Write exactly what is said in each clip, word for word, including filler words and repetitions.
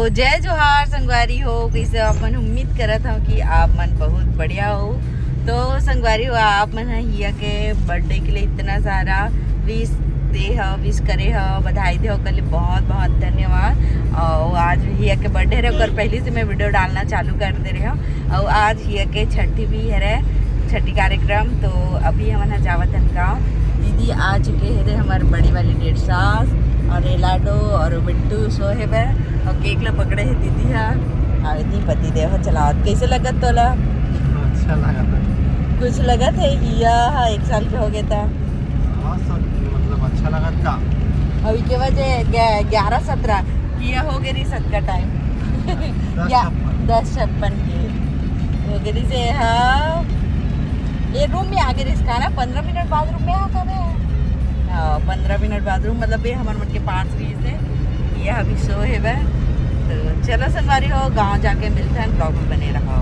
तो जय जोहार संगवारी हो, कइसे हो आप मन? उम्मीद करत हव कि आप मन बहुत बढ़िया हो। तो संगवारी हो, आप मन ह हिया के बर्थडे के लिए इतना सारा विश दे हो, विश करे हो, बधाई दे हो, ओकर लिए बहुत बहुत धन्यवाद। और आज हिया के बर्थडे रहे, ओकर पहले से मैं वीडियो डालना चालू कर दे रहे हो। और आज हिया के छठी भी हरे, छठी कार्यक्रम। तो अभी हमन ह जावत हन गाँव। दीदी आ चुके हे रे, हमार बड़ी वाली डेढ़ सास, और एलाडो और बिट्टू सो हे बे, और केक ला पकड़े हे दीदी हा। और इतनी पति देव ह चलावत। कैसे लगत तोला? अच्छा लगा था। कुछ लगत है, हिया हा एक साल के हो गए था। हाँ, सब मतलब अच्छा लगा था। अभी के बजे ग्या-, ग्यारह सत्रह किया हो गए रही सत का टाइम। दस या छप्पन। दस छप्पन के हो गए रही से, हाँ। ये रूम में आगे रही इसका ना, पंद्रह मिनट बाद रूम में आता है। हाँ, पंद्रह मिनट बाद रूम, मतलब ये हमारे मन के पास रही से, ये अभी सो है वह। तो चलो संगवारी हो, गांव जाके मिलते हैं, ब्लॉग में बने रहो।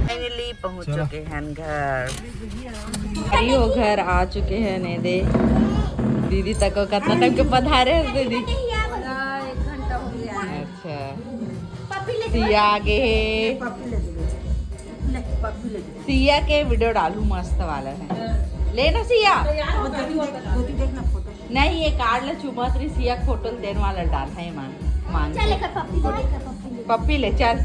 फाइनली पहुंच चलो। चुके हैं घर। अरे हो घर आ चुके हैं ने दे। दीदी तक को कितना टाइम के पधारे हैं दीदी? एक घंटा हो गया है। अच्छा। पप्पी ले सिया आगे है। पप्पी ले दे। ले, पप्पी ले दे। सिया के वीडियो डालू मस्त वाला है। ले ना सिया। तो यार, वो दो तीन देख, दो तीन देख ना फोटो। नहीं, ये कार्ड ला चुमत रही सिया, फोटो देने वाला डाल है मांग, मांग चल, के। एक पप्पी दे, एक पप्पी ले। पप्पी ले, चल।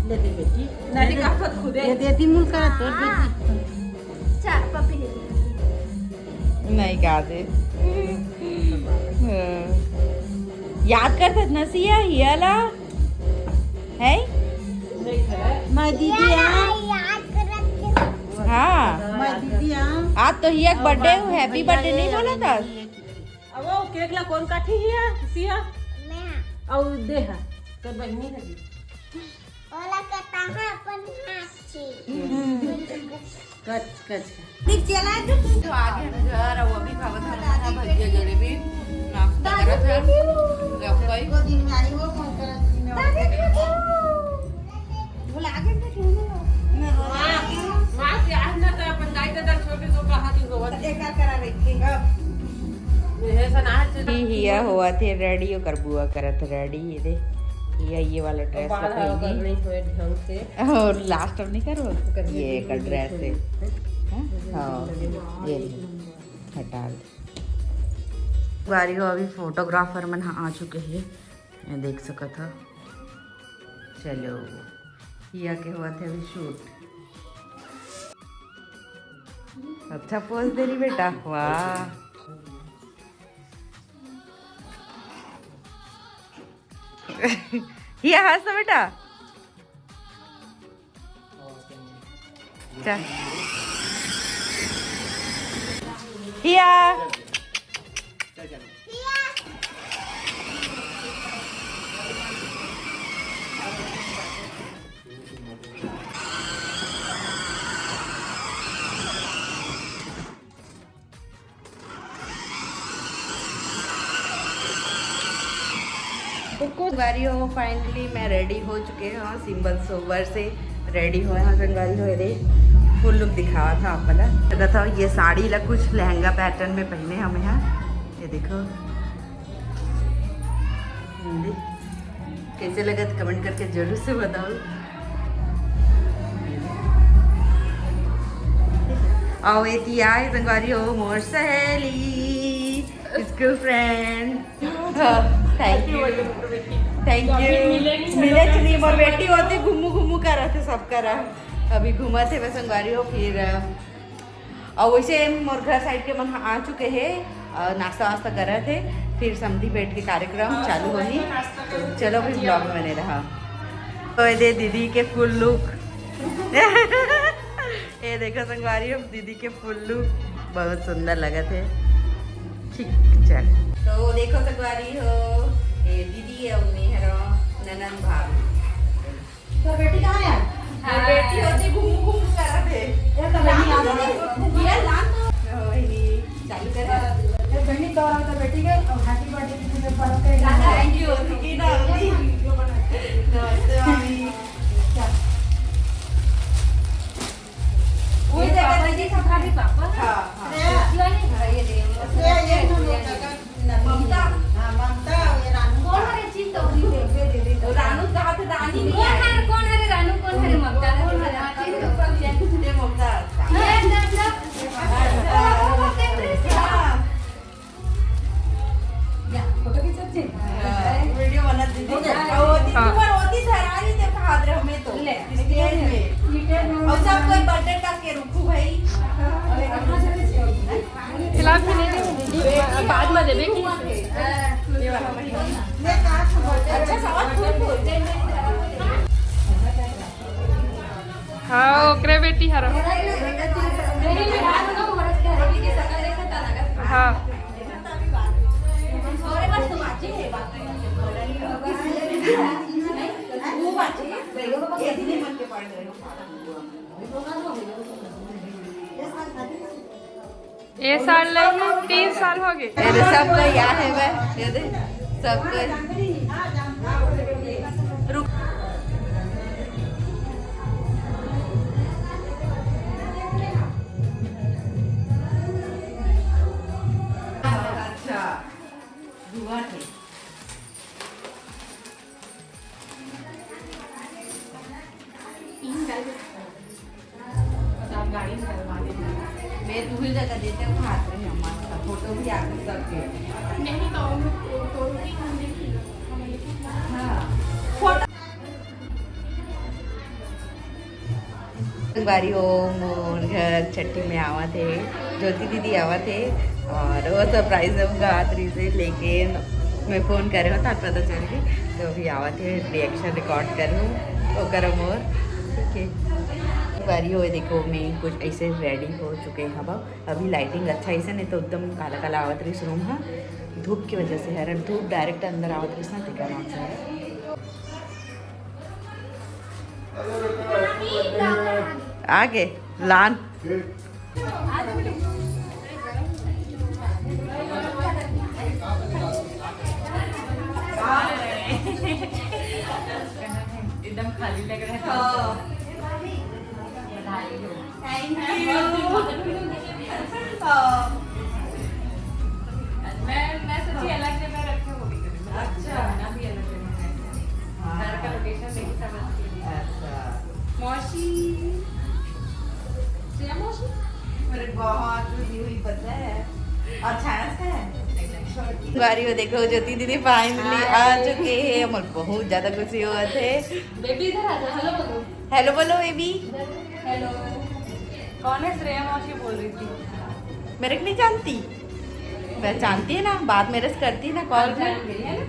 ले दे बेटी। नहीं, का खुद खुदे। ये दे दी मुल का, तोर बेटी। चल, पप्पी ले दे। नहीं, का दे। हाँ। याद करत ना सिया, हियाला? है? मैं दीदी हाँ। याद करत हूँ। हाँ। मैं दीदी हाँ। आज तो हिया के बर्थडे, हैप्पी बर्थडे नहीं बोला था? अब वो केक ला कौन काटी हिया? सिया? मैं। और दे हा। तो बहनी लगी। ओला कटा है अपन हाथ से। कच, कच। फिर चला जो तू। तो आ गए हम घर, और वो भी खावत हम ना भजिया जलेबी, नाश्ता करत है। जब कई को दिन में आई वो, कौन करत दिन में। भुला गए थे क्यों ना? मैं रोज माँ, माँ के आज ना तो अपन दाई दादा छोटे तो कहाँ दिन को बस एका करा रही थी। अब ये है सना है। हिया हुआ थे रेडी, ओकर बुआ करत रेडी। ये दे, ये, ये वाला ड्रेस बाल हवा पहनी। कर नहीं हुए ढंग से। और लास्ट अब नहीं करो, ये एक ड्रेस है। हाँ? हाँ, ये हटा दे। गाड़ी हो अभी फोटोग्राफर मन ह आ चुके हैं, ये देख सकत ह। चलो, हिया के हुआ थे अभी शूट। अच्छा पोज दे रही बेटा, वाह। हिया हंस तो बेटा। चल। हिया। तो कुछ बारी हो, फाइनली मैं रेडी हो चुके हूँ, सिंपल सोबर से रेडी होए हूँ। संगवारी हो रे, फुल लुक दिखावा था आप वाला। बताओ, ये साड़ी ला कुछ लहंगा पैटर्न में पहने हमें हैं। ये देखो, हिंदी कैसे लगत, कमेंट करके जरूर से बताओ। और ये दिया है संगवारी हो, मोर सहेली, school friend. Thank you. Thank you. मिले नहीं, मोर बेटी होती घुमू घुमू करत हे सब करा। अभी घूमत हे बस संगवारी हो, फिर, अ, और वैसे मोर घर साइड के मन आ चुके हे, अ, नाश्ता वास्ता करत हे, फिर समधी बैठ के कार्यक्रम चालू होही। तो चलो फिर ब्लॉग में बने रहा। तो ये दे दीदी के फुल लुक। ये देखो संगवारी, हम दीदी के फुल लुक बहुत सुंदर लगत हे। ठीक, चल। तो देखो संगवारी हो, ये दीदी और मैं हरो ननद भाभी। तो बेटी कहाँ है? ये बेटी होती घूम घूम करत हे। ये तो बहनी आ गई। ये लान तो। वही चालू करे। ये बहनी तो और तो बेटी के और हैप्पी बर्थडे की तुझे बात करेंगे। थैंक यू, की ना होती। नमस्ते मामी। क्या? वही जगह पापा जी, सब खाली पापा ना। हाँ, हाँ। श्रेया। हाँ, ये दे। श्रेया, ये हम लोग का ममता। हाँ, ममता, ये रानू। कौन है चीज तो? कोन हरे, कोन हरे रानू, कोन हरे ममता? ये ममता। ये ममता। हाँ। या, फोटो खींचत थे? हाँ, वीडियो बनत दीदी। हो गया। और होती हाँ। तुम्हार होती सरारी ते हाथ रह में तो। ले। स्टेज में। और सब कोई बर्थडे करके रुकू भाई। फिलहाल भी नहीं, बाद में देबे। अच्छा, सामान फूल फूल। हाँ, ओकरे बेटी हरा। हाँ। ये साल नहीं, तीन साल हो गए। अरे, सबका यहाँ है बे, ये दे, सबका। रुक। अच्छा, धुआं थे। मैं तू ही जगह देते हो, हाथ में हमारा फोटो भी आके सबके। नहीं तो, तो, तो, हाँ। फोटो संगवारी हो, मोर घर छट्ठी में आवत हे, ज्योति दीदी आवत हे, और वो सरप्राइज हम गात रही से, लेकिन मैं फोन करे हो, तब पता चल गई। तो अभी आवत हे, रिएक्शन रिकॉर्ड कर लूँ ओकर मोर, ठीक है। संगवारी हो, देखो, मैं कुछ ऐसे रेडी हो चुके हैं। अब अभी लाइटिंग अच्छा ऐसे नहीं तो एकदम काला काला आवत रही रूम, हाँ, धूप की वजह से है, धूप डायरेक्ट अंदर आवत रही ना, तेकर नाम से। आगे लान। एकदम खाली लग रहा है। हाँ। बधाई हो। Thank you। हाँ। मैं, मैं सच्ची अलग जगह रखे हो भी कभी। अच्छा। खाना भी अलग जगह है। हाँ। घर का location देखी समझ के। अच्छा। मौसी। श्रेया मौसी? अरे बहुत खुशी हुई, पता है। और छाया का है? संगवारी हो, देखो, ज्योति दीदी finally आ चुके हैं। हमर बहुत ज्यादा खुशी हुआ थे। बेबी, इधर आ जा, हेलो बोलो। हेलो बोलो बेबी। हेलो। कौन है? श्रेया मौसी बोल रही थी। मेरे को नहीं जानती, पहचानती है ना, बात मेरे से करती है ना कॉल पे। जान गई है ना?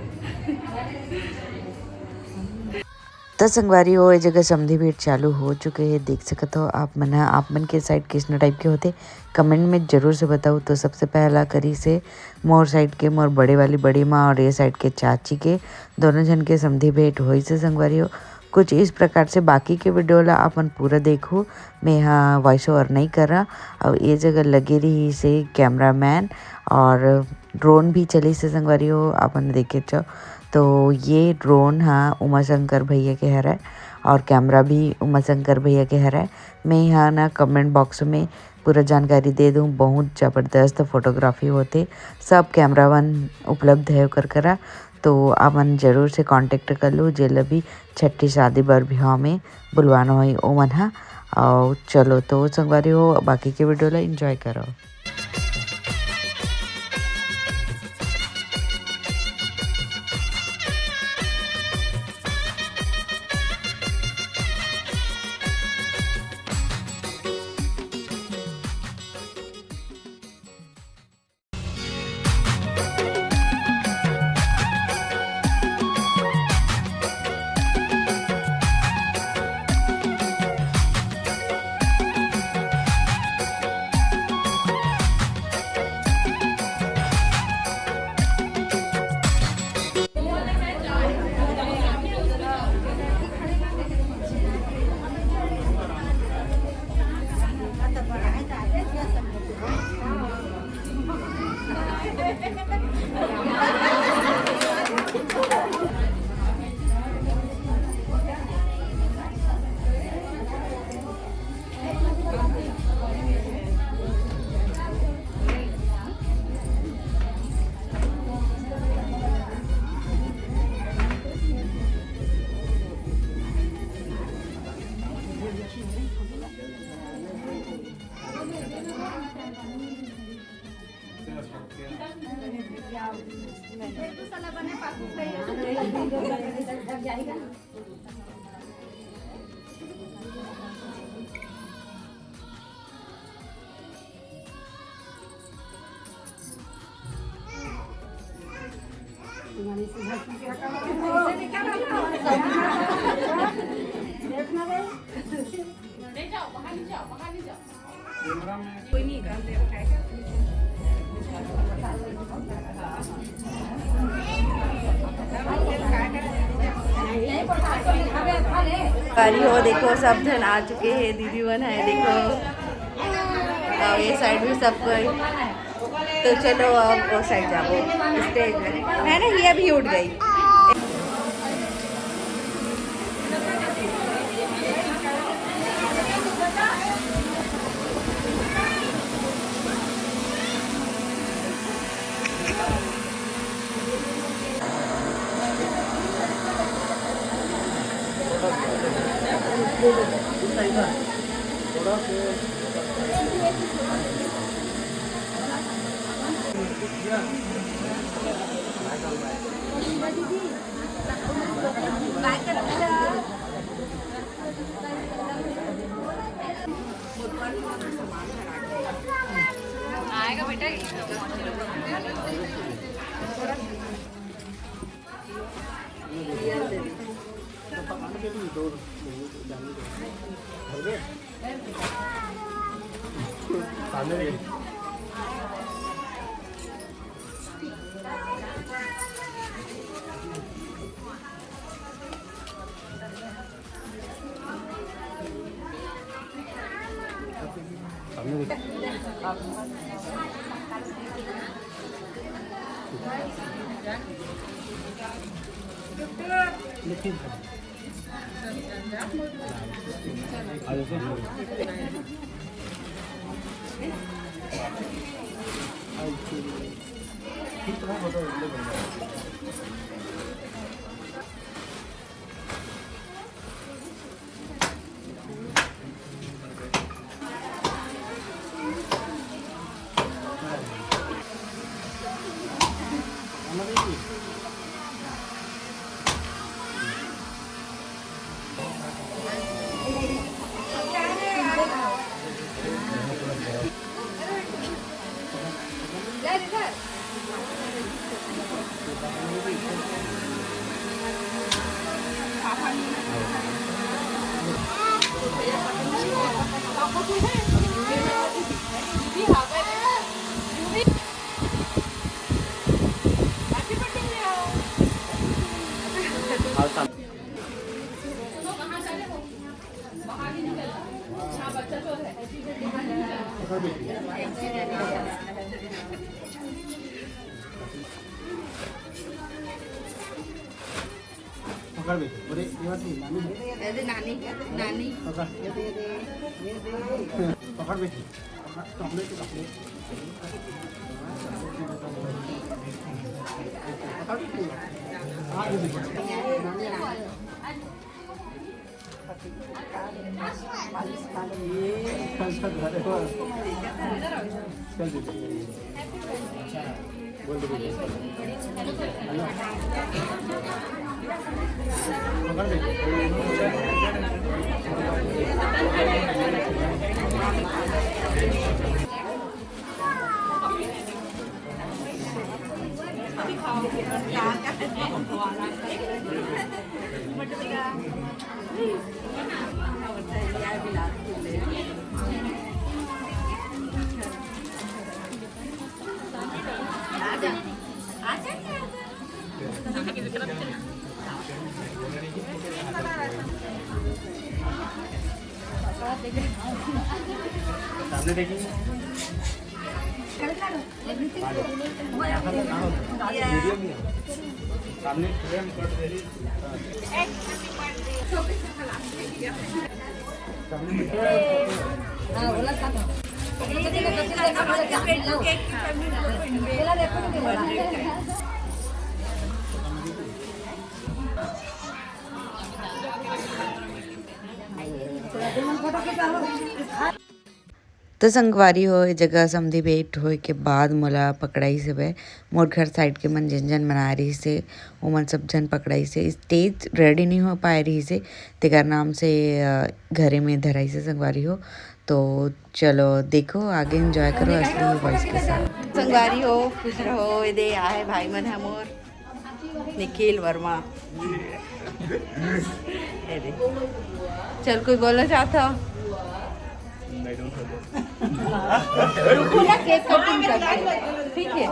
त संगवारी हो, ए जगह समधी भेंट चालू हो चुके हे। देख सकत हो आप मन ह, आप मन के साइड किसना टाइप के होथे, कमेंट में जरूर से बताओ। तो सबसे पहला करी से मोर साइड के, मोर बड़े वाली बड़ी माँ और ये साइड के चाची के, दोनों झन के समधी भेंट होइस हे संगवारी हो। कुछ इस प्रकार से बाकी के वीडियो ला अपन पूरा देखहू। मैं यहाँ वॉइस ओवर नहीं कर रहा। अब ये जगह लगे रही से कैमरामैन और ड्रोन भी चली से संगवारी हो, अपन देखे चो। तो ये ड्रोन हा उमा शंकर भैया के हरे और कैमरा भी उमा शंकर भैया के हरे। मैं यहाँ ना कमेंट बॉक्स में पूरा जानकारी दे दूँ, बहुत जबरदस्त फोटोग्राफी होथे। सब कैमरा मन उपलब्ध है ओकर करा, तो अपन जरूर से कॉन्टेक्ट कर लो, जेला भी छट्ठी शादी बर बिहाव में बुलवाना होही ओमन हा। और चलो तो संगवारी हो, बाकी के वीडियो ला एंजॉय करो। अरे हो देखो, सब झन आ चुके हैं, दीदी मन है देखो, और ये साइड भी सब कोई। तो चलो अब वो साइड जाबो, स्टेज में है ना, ये अभी उठ गई। आएगा बेटा। पकड़ बेटी, अरे ये बात नहीं, नानी है। अरे नानी, नानी। पकड़। पकड़ बेटी, पकड़, चॉकलेट, चॉकलेट। पकड़ बेटी। हाँ, ये देखो। नानी आ गई। सामने देखिए। सामने फ्रेम कट रही। तो संगवारी हो, ये जगह समधी भेंट होए के बाद मोला पकड़ाइस हवय। मोर घर साइड के मन जेन जन मनाए रहिस हे, ओमन सब झन पकड़ाइस हे। स्टेज रेडी नहीं हो पाए रहिस हे, तेकर नाम से, अ, घरे में धराइस हे संगवारी हो। तो चलो देखो, आगे एंजॉय करो असली वॉइस के साथ। संगवारी हो, खुश रहो। ये दे आए भाई मन ह मोर, निखिल वर्मा। ये दे। चल, कोई बोलना चाहता हो? रुको ना, केक कटिंग करते हैं, ठीक है?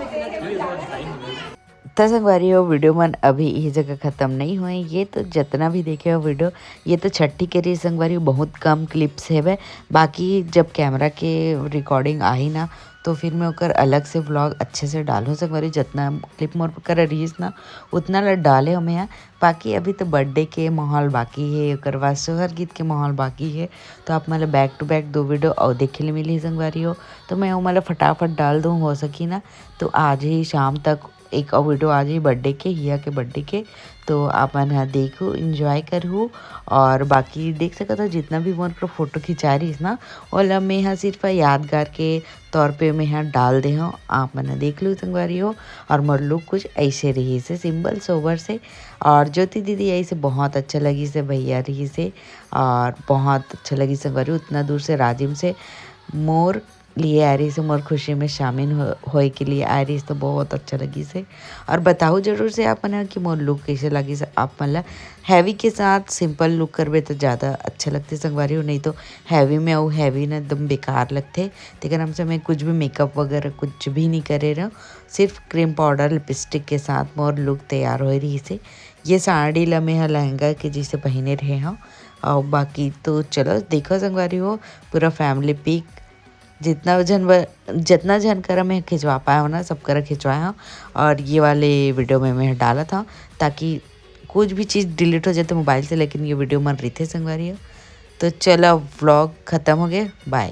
त संगवारी हो, वीडियो मन अभी ये जगह खत्म नहीं हुए। ये तो जितना भी देखे हो वीडियो, ये तो छट्ठी के रही संगवारी हो, बहुत कम क्लिप्स हेवय। बाकी जब कैमरा के रिकॉर्डिंग आही ना, तो फिर मैं ओकर अलग से व्लॉग अच्छे से डालूँ संगवारी। जितना क्लिप मोर करा रहिस ना, उतना ला डाले हमें यहाँ। बाकी अभी तो बर्थडे के माहौल बाकी है, ओकर बाद सोहर गीत के माहौल बाकी है। तो आप मन ला बैक टू बैक दो वीडियो और देखे ले मिली संगवारी हो। तो मैं ओमन ला फटाफट डाल दूँ, हो सकी ना तो आज ही शाम तक एक और वीडियो आज ही बर्थडे के, हिया के बर्थडे के। तो आप मन ह देखू, एंजॉय करहू। और बाकी देख सकत हो, जितना भी मोर फोटो खिंचा रहिस ना, ओला मैं ह सिर्फ यादगार के तौर पे मैं ह डाल दे हूँ। आप मन ह देख लू संगवारी हो। और मोर लुक कुछ ऐसे रहिस हे, सिंपल सोबर से। और ज्योति दीदी ऐसे बहुत अच्छा लगिस हे, भैया रहिस हे और बहुत अच्छा लगिस संगवारी हो। उतना दूर से राजिम से मोर लिए आए रहिस हे, मोर खुशी में शामिल हो, होए के लिए आए रहिस हे, तो बहुत अच्छा लगिस हे। और बताओ जरूर से आप मन ह कि मोर लुक कैसे लगिस हे। आप मन ला हैवी के साथ सिंपल लुक करबे तो ज़्यादा अच्छा लगथे संगवारी हो, नहीं तो हैवी में अउ हैवी ना एकदम बेकार लगथे। तेकर नाम से मैं कुछ भी मेकअप वगैरह कुछ भी नहीं करे रहूँ, सिर्फ क्रीम पाउडर लिपस्टिक के साथ मोर लुक तैयार होए रहिस हे। ये साड़ी ला मैं ह लहंगा के जैसे पहिने रहे हूँ। और बाकी तो चलो देखो संगवारी हो, पूरा फैमिली पिक जितना जन ब-, जितना जन करा मैं खिंचवा पाया हूँ ना, सब करा खिंचवाया हूँ। और ये वाले वीडियो में मैं डाला था ताकि कुछ भी चीज़ डिलीट हो जाए तो मोबाइल से, लेकिन ये वीडियो मन रहिथे संगवारी हो। तो चलो, व्लॉग खत्म हो गए, बाय।